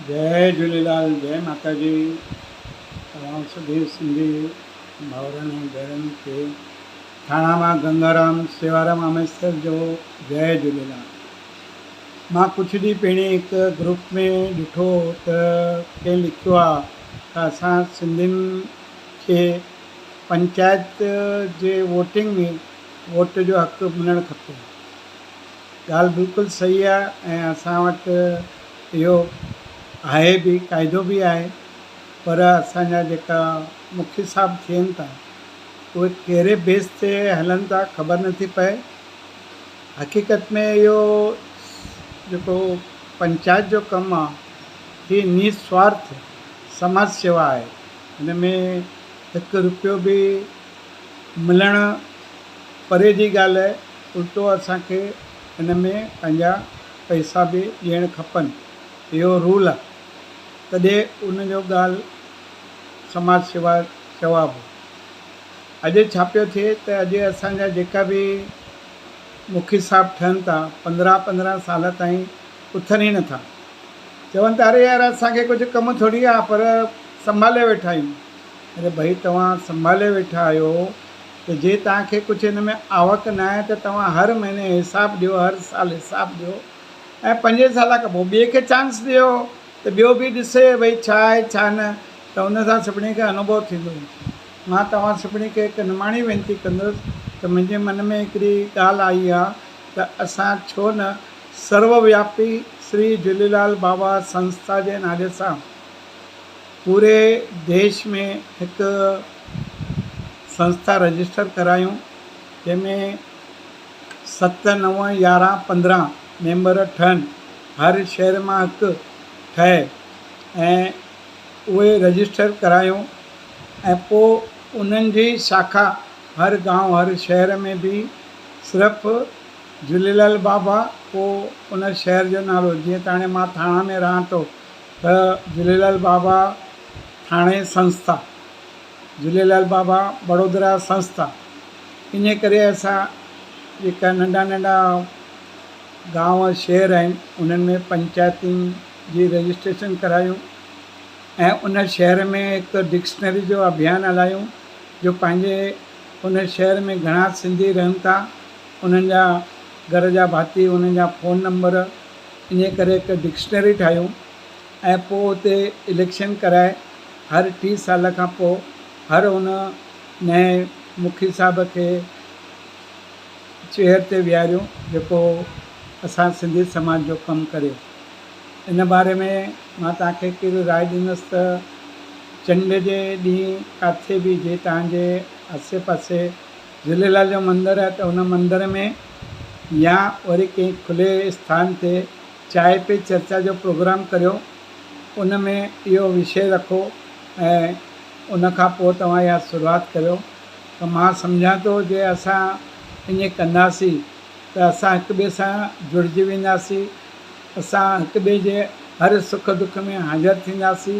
جئي جهوليلال جئي ماتا جي تمام سڀني سنڌي ڀائرن ۽ ڀيڻن کي ٿاڻا مان گنگارام سيوارام امرتسر جو جئي جهوليلال مان ڪجهه ڏينهن پهرين هڪ گروپ ۾ ڏٺو ته ڪنهن لکيو آ ته اسان سنڌين کي پنچائت جي ووٽنگ ۾ ووٽ جو حق ملڻ کپي. ڳالهه بلڪل صحيح آهي ۽ اسان وٽ اهو آهي به قاعدو به آهي پر اسان جا جيڪا مکي صاحب ٿين ٿا اهي ڪهڙي بيس تي هلن ٿا خبر نٿي پئي حقيقت ۾ اهو جيڪو پنچائت جو ڪم آهي هي نسوارٿ سماج سيوا آهي هن ۾ هڪ روپيو به ملڻ پري جي ڳالهه آهي الٽو اسان کي ان ۾ پنهنجا پئسا به ڏيڻ کپن اهو رول آ تڏهن ان جو ڳالهه سماج سيوا چوابو. اڄ ڇا پيو ٿئي ته اڄ اسان جا جيڪا به مکي صاحب ٺهن ٿا 15 15 سال تائين اٿن ئي نٿا چون ٿا اري يار اسان کي ڪجهه ڪم ٿوري آ پر سنڀالي ويٺا آهيون اري ڀئي توهان سنڀالي ويٺا آهيو ته جي توهان کي ڪجهه هن ۾ آوڪ ناهي ته توهان هر مهيني حساب ڏيو هر سال حساب ڏيو ۽ پنجين سال کان پوء ٻئي کي چانس ڏيو ته ٻيو به ڏسي ڀئي ڇا آهي ڇا نه ته ان سان سڀني کي انوڀو ٿيندو. مان توهان سڀني کي هڪ نماڻي وينتي ڪندس ته منهنجي من ۾ هڪڙي ڳالهه آئي آ ته اسان ڇو نه سرو وياپي شري جهوليلال بابا سنسٿا جي نالي سان پوري ديش ۾ هڪ سنسٿا رجسٽر ڪرايون جنهن ۾ 7، 9، 11، 15 ميمبر ٺهن هر شهر مان هڪ ٺهي ۽ اهي رجسٽر ڪرايون ۽ پوء انهن جي شاخا هر گانو هر شهر ۾ به صرف جهوليلال بابا پوء ان شهر جو نالو جيئن ته هاڻي مان ٿاڻا ۾ رهان ٿو ته جهوليلال بابا ٿاڻي سنسٿا، جهوليلال بابا بڙودرا سنسٿا، انهي ڪري اسان جيڪا ننڍا ننڍا گانو شهر آهن انهن ۾ پنچائتن جي رجسٽريشن ڪرايون ۽ ان شهر ۾ هڪ ڊڪشنري جو اڀيان هلايون جو پنهنجي ان شهر ۾ گهڻا سنڌي رهن ٿا انهن جا گهر جا ڀاتي انهن جا فون نمبر انهيء ڪري هڪ ڊڪشنري ٺاهيون ۽ پوء اتي اليڪشن ڪرائي هر ٽي سال کان پوء هر ان نئين مکي صاحب کي چيئر تي ويهاريون جيڪو اسان سنڌي سماج جو ڪم ڪري. ان باري ۾ مان توهان کي هڪڙي راء ڏيندس ته چنڊ جي ڏينهن ڪاٿي به جي توهان جي آسي پاسي جهوليلال جو مندر آهي ته ان مندر ۾ يا وري ڪنهن کلي اسٿان تي چانهه پي چرچا جو پروگرام ڪريو ان ۾ اهو وشي رکو ۽ ان کان پوء توهان اها شروعات ڪريو ته مان سمجهان ٿو جي اسان ائين ڪنداسين ته اسان هڪ ٻئي سان جڙجي وينداسين اسان هڪ ٻئي جي هر سک دک ۾ حاضر ٿينداسين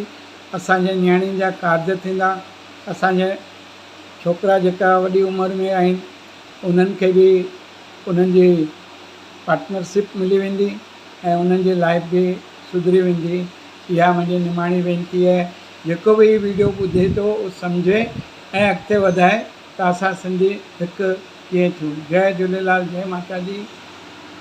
اسان جي نياڻين جا ڪارج ٿيندا اسان جي ڇوڪرا جيڪا وڏي عمر ۾ آهن انهن کي به انهن جي پارٽنرشپ ملي ويندي ۽ انهن جي لائف به سڌري ويندي اها منهنجي نماڻي وينتي آهي جيڪو به هي ويڊيو ٻڌي ٿو اهو سمجهي ۽ اڳتي وڌائي ته اسان سنڌي هڪ ڪيئن ٿيون جئي جهوليلال جئي ماتا جي.